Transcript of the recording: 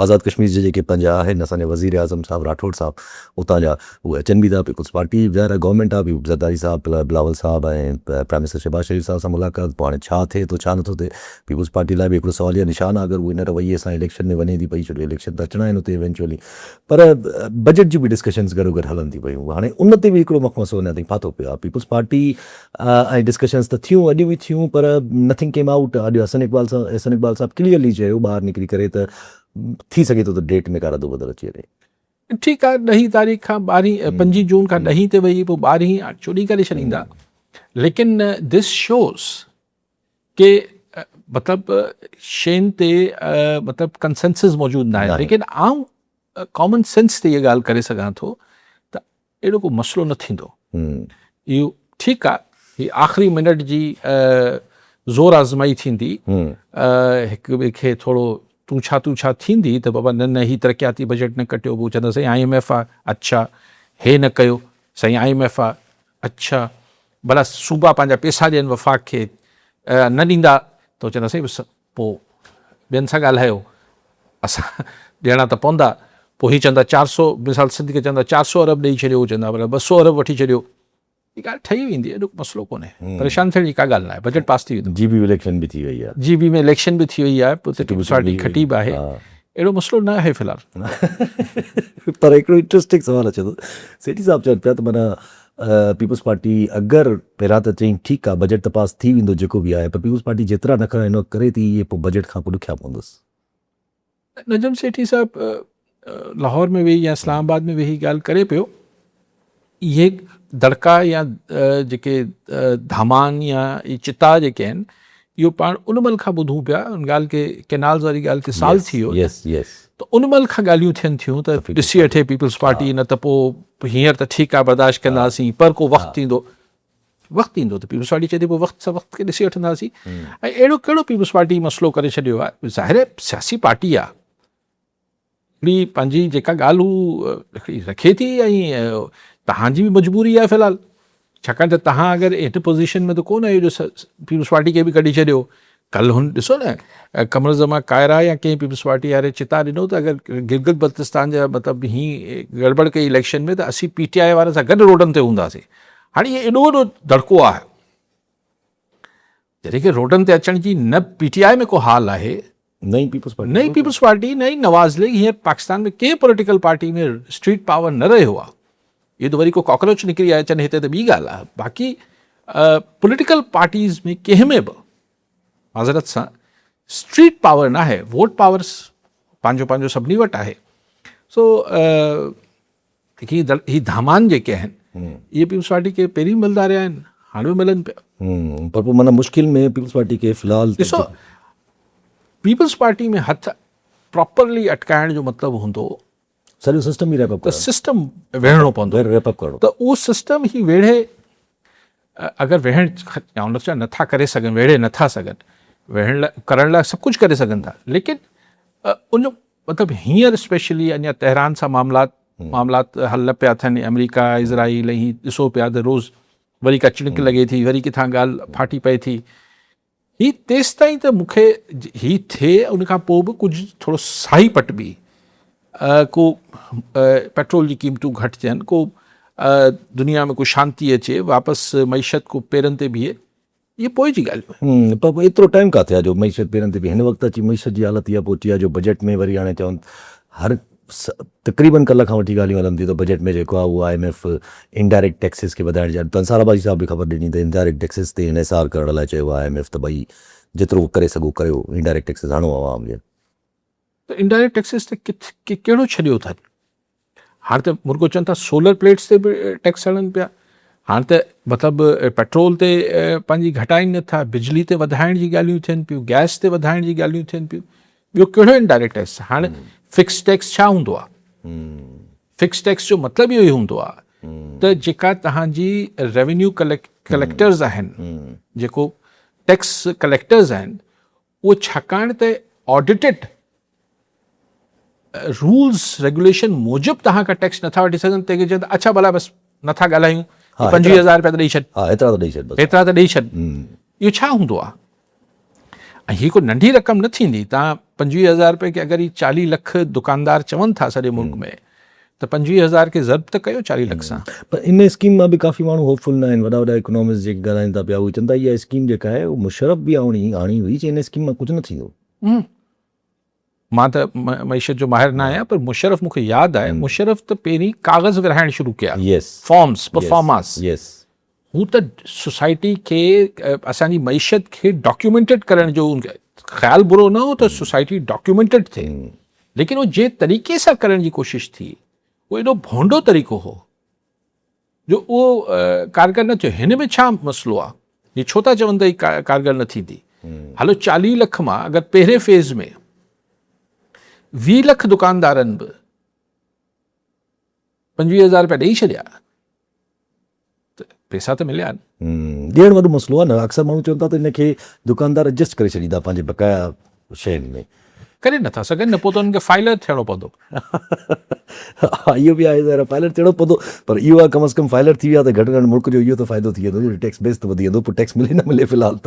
آزاد ڪشمير جا جيڪي پنهنجا آهن اسان جا وزير اعظم صاحب راٺوڙ صاحب اتان جا اهي اچن به ٿا پيپلز پارٽي ظاهر آهي گورنمينٽ آهي زرداري صاحب بلاول صاحب ۽ پرائم منسٽر شهباز شريف صاحب سان ملاقات پوء هاڻي ڇا ٿئي ٿو ڇا نٿو ٿئي پيپلز پارٽي لاء به هڪڙو سواليه نشان آهي اگر هو ان رويي سان اليڪشن ۾ وڃي ٿي پئي ڇو جو اليڪشن ته اچڻا آهن اتي ايونچوئلي پر بجيٽ جون به ڊسڪشنز گڏوگڏ هلن ٿي پيون هاڻي ان تي به هڪڙو مخمصو اڃا تائين ڦاٿو پيو آهي پيپلز پارٽي ۽ ڊسڪشنز ته ٿيون اڄ به ٿيون پر نٿنگ ڪيم آئوٽ اڄ حسن اقبال صاحب احسن اقبال صاحب ڪليئرلي چيو ٻاهر نڪري ڪري ته ٿي سگهي ٿو ته ڊيٽ ۾ ڪا ردوبدل اچي وڃي. ٺيڪ آهي ڏهين تاريخ کان ٻارهين پنجين جون کان ڏهين تي وئي پوء ٻارهين چوڏهين ڪري ڇڏيندا ليڪن دس شوز ڪي مطلب شين تي مطلب ڪنسنسس موجود ناهي ليڪن آئون ڪامن سينس تي اها ڳالهه ڪري سگهان ٿو ته اهڙو ڪو مسئلو نه ٿيندو اهو ٺيڪ آهي هي آخري منٽ جي زور آزمائي ٿيندي هڪ ٻئي کي ٿورو تون ڇا تون ڇا ٿيندي ته بابا نه نه هي ترقياتي بجيٽ نه ڪٽيو پوء چوندا سائين I M F آ اڇا هي نه ڪيو سائين I M F آ اڇا ڀلا صوبا پنهنجا پيسا ڏين وفاق کي نه ڏيندا ته چوندا سائين بس پوء ٻين سان ڳالهايو اسان ڏيڻا ته پوندا پوء هي چوندا چار سو مثال سنڌ کي چوندا چار سو ارب ڏئي ڇڏيو چوندا ڀلا ٻه سو ارب وٺي ڇڏيو هي ڳالهه ٺهي ويندي ايڏو مسئلو ڪونهي پريشان ٿيڻ جي ڪا ڳالهه ناهي بجيٽ پاس ٿي ويندو. جي بي اليڪشن به ٿي وئي آهي. جي بي ۾ اليڪشن به ٿي وئي آهي پوء پيپلز پارٽي کٽي به آهي اهڙو مسئلو نه آهي في الحال. پر هڪڙو انٽرسٽنگ سوال اچي ٿو سيٺي صاحب چون پيا ته معنيٰ پيپلز پارٽي اگر پهريان ته چئين ٺيڪ آ بجيٽ ته پاس ٿي ويندو جيڪو به آهي پر پيپلز پارٽي جيترا نخرا هن وقت ڪري ٿي اهي پوء بجيٽ کان پوء ڏکيا پوندس. نجم سيٺي صاحب لاهور ۾ ويهي يا اسلام آباد ۾ ويهي ڳالهه ڪري پيو اهي دڙڪا يا جيڪي ڌامان يا اهي چتا جيڪي آهن اهو پاڻ ان مهل کان ٻڌون پيا ان ڳالهه کي ڪينالز واري ڳالهه کي سال ٿي ويو ته ان مهل کان ڳالهيون ٿين ٿيون ته ڏسي وٺي پيپلز پارٽي نه ته پوء هينئر ته ٺيڪ آهي برداشت ڪنداسين پر ڪو وقت ايندو وقت ايندو ته پيپلز پارٽي چئي ٿي پوء وقت سان وقت کي ڏسي وٺنداسين ۽ اهڙو ڪهڙو پيپلز پارٽي مسئلو ڪري ڇڏيو آهي ظاهر آهي سياسي پارٽي آهي هڪڙي پنهنجي جيڪا ڳالهه هو هڪڙي رکي ٿي ۽ توهان جي به مجبوري آهي في الحال ڇاڪاڻ ته توهان اگر هن پوزيشن ۾ ته ڪونه آهيو جو پيپلز پارٽي کي به ڪڍي ڇڏيو ڪل هن ڏسو نه قمر زمان ڪائرا يا ڪنهن پيپلز پارٽي واري چتا ڏنو ته اگر گلگت بلتستان جا مطلب هي گڙبڙ ڪئي اليڪشن ۾ ته اسين پي ٽي آء وارن سان گڏ روڊن تي هونداسين هاڻي هي ايڏو وڏو دڙڪو آهي جڏهن ڪي روڊن تي اچڻ جي نه پي ٽي آء ۾ ڪو حال آهي نه ئي پيپلز پارٽي نه ئي پيپلز پارٽي نه ئي نواز ليگ هينئر پاڪستان ۾ ڪنهن پوليٽيڪل پارٽي ۾ اسٽريٽ پاور نه رهيو آهي اهو ته وري ڪو ڪاڪروچ نڪري آيا اچن هتي ته ٻي ڳالهه آهي باقي پوليٽيڪل پارٽيز ۾ ڪنهن ۾ به معذرت سان اسٽريٽ پاور نه آهي ووٽ پاور پنهنجو پنهنجو سڀني وٽ آهي سو هي هي ڌامان جيڪي آهن اهي پيپلز پارٽي کي پهرين ملدا رهيا آهن هاڻي به ملن پيا. پر پوء معنيٰ مشڪل ۾ پيپلز پارٽي کي في الحال ڏسو پيپلز پارٽي ۾ هٿ پراپرلي اٽڪائڻ جو مطلب هوندو سڄو سسٽم ئي ريپ اپ ته سسٽم ويڙهڻو پوندو ريپ اپ ڪرڻو ته اهو سسٽم هي ويڙهي اگر ويڙهڻ آئون نٿو چوان نٿا ڪري سگهن ويڙهي نٿا سگهن ويڙهڻ لاء ڪرڻ لاء سڀ ڪجهه ڪري سگهن ٿا ليڪن ان جو مطلب هينئر اسپيشلي اڃا تهران سان معاملات معاملات حل نه پيا ٿين آمريڪا اسرائيل ۽ هي ڏسو پيا ته روز وري ڪا چڻڪ لڳي ٿي وري ڪٿان ڳالهه ڦاٽي پئي ٿي هي تيستائين ته مونکي هي ٿئي ان کان پوء به ڪجهه ٿورو ساهي پٽبي ڪو پيٽرول جي قيمتون گهٽ ٿين ڪو دنيا ۾ ڪو شانتي اچي واپس معيشت ڪو پيرن تي بيهي اهي پوء جي ڳالهيون آهن. پر پوء ايترو ٽائيم ڪاٿي آهي جو معيشت پيرن تي بيهي. هن وقت اچي معيشت جي حالت اها پهتي آهي جو بجيٽ ۾ وري هاڻي چون هر تقريبن ڪلهه کان وٺي ڳالهيون هلن ٿيون ته بجيٽ ۾ جيڪو آهي اهو I M F indirect taxes کي وڌائڻ جي انصار عباسي صاحب به خبر ڏني ته انڊائريڪٽ ٽيڪسز تي انحصار ڪرڻ لاء چيو آهي I M F ته ڀئي جيترو ڪري سگهو ڪريو انڊائريڪٽ ٽيڪسز هڻو عوام جي ته انڊائريڪٽ ٽيڪسز ته ڪٿ ڪهڙو ڇڏيو اٿن هاڻ ته مرڳو چون ٿا سولر پليٽس تي به ٽيڪس هڻن پيا هاڻ ته مطلب پيٽرول تي پنهنجي گهٽائين نٿا بجلي تي وڌائڻ جي ڳالهيون ٿين پيون گئس تي وڌائڻ جي ڳالهيون ٿين پيون ٻيو ڪهڙو انڊائريڪٽ ٽيڪس هاڻ فڪس ٽيڪس ڇا هوندو آهي فڪس ٽيڪس جو مطلب اهو ئي هوندو آهي ته جيڪا تهان جي ريونيو ڪليڪٽرز آهن جيڪو ٽيڪس ڪليڪٽرز آهن اهو ڇاڪاڻ ته آڊيٽڊ رولز ريگوليشن موجب توهان کان ٽيڪس نٿا وٺي سگهن تنهن کي چون ته اڇا ڀلا بس نٿا ڳالهايون 25000 رپيا ته ڏئي ڇڏ ها ايترا ته ڏئي ڇڏ بس ايترا ته ڏئي ڇڏ اهو ڇا هوندو آهي؟ ۽ هي ڪو ننڍي رقم نه ٿيندي. توهان 25 هزار رپئي کي اگر هي 40 لک دڪاندار چون ٿا سڄي ملڪ ۾ ته 25 هزار کي ضرب ته ڪيو 40 لک سان. پر ان اسڪيم مان به ڪافي ماڻهو هوپ فل نه آهن. وڏا وڏا اڪنامسٽ جيڪي ڳالهائين ٿا پيا اهي چون ٿا اها اسڪيم جيڪا آهي اهو مشرف به آڻي آڻي هئي چي ان اسڪيم مان ڪجهه نه ٿيندو. مان ته معيشت جو ماهر نه آهيان پر مشرف مون کي ياد آهي مشرف ته پهرين ڪاغذ ورهائڻ شروع ڪيا فارمز پرفارماس هو ته سوسائٽي کي اسان جي معيشت کي ڊاڪيومينٽيڊ ڪرڻ جو خيال برو نه هو ته سوسائٽي ڊاڪيومينٽيڊ ٿئي ليڪن هو جنهن طريقي سان ڪرڻ جي ڪوشش ٿي اهو ايڏو ڀونڊو طريقو هو جو اهو ڪارگر نه ٿيو. هن ۾ ڇا مسئلو آ؟ هي ڇو ٿا چون ته هي ڪارگر نه ٿيندي؟ هلو 40 لک مان اگر پهرين فيز ۾ 20 لک دڪاندارن به 25 هزار روپيا ڏئي ڇڏيا ته پيسا ته مليا نه. ڏيڻ وڏو مسئلو آ نه. اڪثر ماڻهو چون ٿا ته ان کي دڪاندار ايڊجسٽ ڪري ڇڏيندا پنهنجي بقايا شين ۾. ڪري نٿا سگهن نه پوء ته انهن کي فائلر ٿيڻو پوندو. ها اهو به آهي ظاهر آهي فائلر ٿيڻو پوندو پر اهو آهي ڪم از ڪم فائلر ٿي ويا ته گهٽ ۾ گهٽ ملڪ جو اهو ته فائدو ٿي ويندو جو ٽيڪس بيس ته وڌي ويندو پوء ٽيڪس ملي نه ملي في الحال ته.